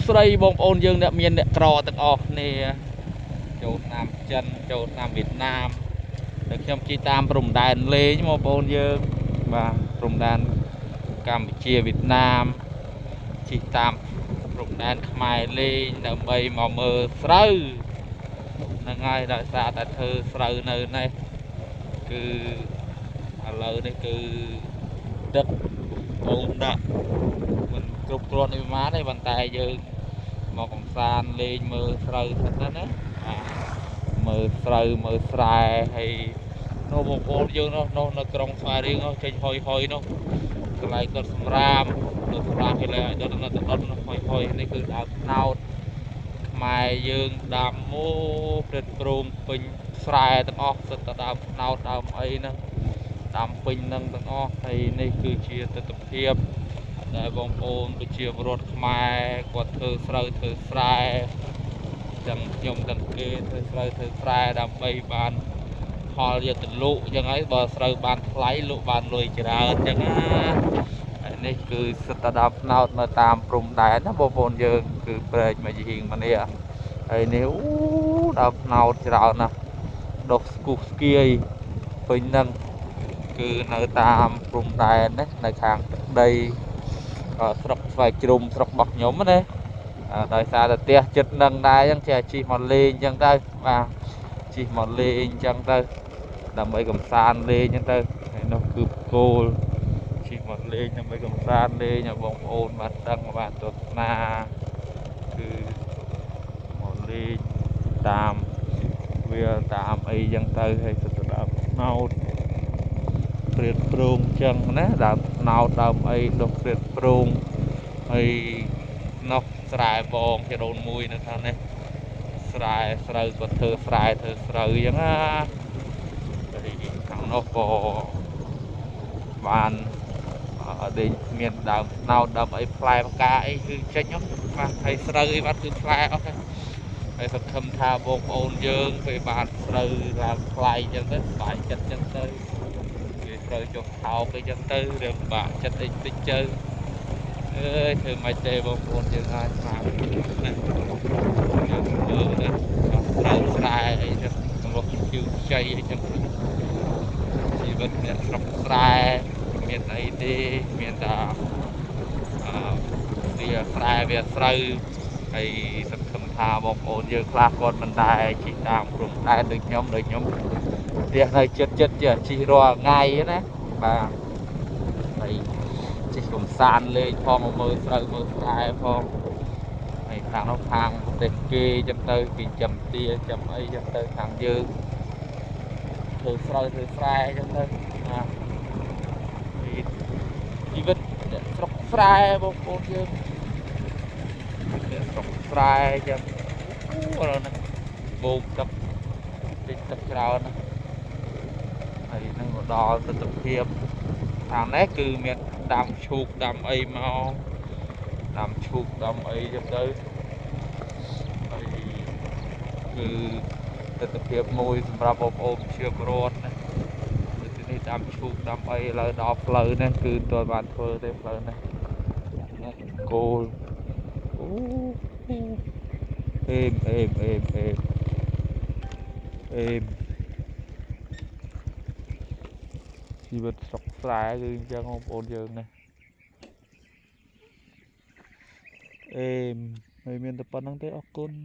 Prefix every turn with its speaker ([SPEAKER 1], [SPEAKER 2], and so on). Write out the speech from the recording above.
[SPEAKER 1] ស្ដីបងប្អូនយើងអ្នកមានអ្នកក្រទាំងអស់គ្នាចូលតាមចិនចូលតាមវៀតណាមតែខ្ញុំជិះតាមព្រំដែនលេងបងប្អូនយើងបាទព្រំដែនកម្ពុជាវៀតណាមជិះតាមព្រំដែនខ្មែរលេងដើម្បីមកមើលស្រូវហ្នឹងហើយដោយសារតែធ្វើស្រូវនៅនេះគឺឥឡូវនេះគឺទឹកអូនដាក់មិនគ្រប់គ្រាន់នេះប្រហែលទេប៉ុន្តែយើង មកកំសាន្តលេងមើលស្រូវសិនទៅណាបាទមើលស្រូវមើលស្រែហើយនោះបងប្អូនយើងនោះនោះនៅក្រុងស្វាយរៀងនោះចេញហុយហុយនោះកន្លែងដុតសម្រាមដុតសម្រាមគេលែងឲ្យដុតនៅទៅដុតនោះហុយហុយនេះគឺដើមត្នោតខ្មែរយើងដាំមូព្រឹតព្រងពេញស្រែទាំងអស់សិតតែដើមត្នោតដើមអីហ្នឹងដាំពេញហ្នឹងទាំងអស់ហើយនេះគឺជាទស្សនភាព ដែលបងប្អូនប្រជាពលរដ្ឋខ្មែរគាត់ធ្វើស្រូវធ្វើស្រែទាំងខ្ញុំទាំងគេធ្វើស្រូវធ្វើស្រែដើម្បីបានផលយកទៅលក់អញ្ចឹងហើយបើស្រូវបានថ្លៃលក់បានលុយច្រើនអញ្ចឹងណាហើយនេះគឺសិតតដើមផ្នោតនៅតាមព្រំដែនណាបងប្អូនយើងគឺព្រែកមកយីងមកនេះហើយនេះអូដើមផ្នោតច្រើនណាស់ដុះស្គុះស្គាយពេញហ្នឹងគឺនៅតាមព្រំដែនណានៅខាងទឹកដី អឺស្រុកស្វាយជ្រុំស្រុករបស់ខ្ញុំណាអឺដោយសារតែផ្ទះចិត្តនឹងដែរអញ្ចឹងចេះជិះមកលេងអញ្ចឹងទៅបាទជិះមកលេងអញ្ចឹងទៅដើម្បីកំសាន្តលេងអញ្ចឹងទៅហើយនោះគឺបកគោលជិះមកលេងដើម្បីកំសាន្តលេងឲ្យបងប្អូនបានដឹងបានទស្សនាគឺមកលេងតាមវាលតាមអីអញ្ចឹងទៅហើយសិតទៅដើមត្នោត ព្រាតព្រងចឹងណាដើមត្នោតដើមអីដុះព្រាតព្រងហើយនោះស្រែបងចរូនមួយនៅខាងនេះស្រែស្រូវគាត់ធ្វើស្រែធ្វើស្រូវចឹងណាហើយខាងនោះក៏បានអឺដេញមានដើមត្នោតដើមអីផ្លែផ្កាអីគឺចេញហ្នឹងបាទហើយស្រូវអីបាត់គឺផ្លែអស់ហើយហើយសង្ឃឹមថាបងប្អូនយើងពេលបានស្រូវឡើងថ្លៃចឹងទៅសប្បាយចិត្តចឹងទៅ វាត្រូវចុះថោកអីចឹងទៅរឿងពិបាកចិត្តអីតិចទៅអើយធ្វើមិនទេបងប្អូនយើងអាចស្មានណាយើងមើលទៅត្រូវស្រែអីចឹងសម្រុកជឿខ្ចីអីចឹងជីវិតអ្នកស្រុកស្រែមានអីទេមានតែអឺវាស្រែវាស្រូវហើយសង្ឃឹមថាបងប្អូនយើងខ្លះគាត់មិនដែរជិះតាមព្រំដែនដូចខ្ញុំដូចខ្ញុំ ផ្ទះនៅចិត្តចិត្តចេះជិះរាល់ថ្ងៃណាបាទហើយជិះកំសាន្តលេងផងមកមើលស្រូវមើលស្រែផងហើយខាងនោះខាងប្រទេសគេចឹងទៅគេចាំទាចាំអីចឹងទៅខាងយើងធ្វើស្រូវធ្វើស្រែចឹងទៅបាទហើយជីវិតអ្នកស្រុកស្រែបងប្អូនយើងអ្នកស្រុកស្រែចឹងអូឥឡូវហ្នឹងបូមទឹកតិចទឹកច្រើនណាស់ ហើយនឹងមកដល់ទស្សនភាពខាងនេះគឺមានដាំឈូកដាំអីមកដាំឈូកដាំអីចឹងទៅហើយគឺទស្សនភាពមួយសម្រាប់បងប្អូនជាពលរដ្ឋណានៅទីនេះដាំឈូកដាំអីឥឡូវដល់ផ្លូវនេះគឺមិនទាន់បានធ្វើទេផ្លូវនេះនេះគោលអូអេមអេមអេមអេមអេម ជីវិតស្រុកស្រែគឺអញ្ចឹងបងប្អូនយើងណាអេមហើយមានតែប៉ុណ្្នឹងទេអរគុណ។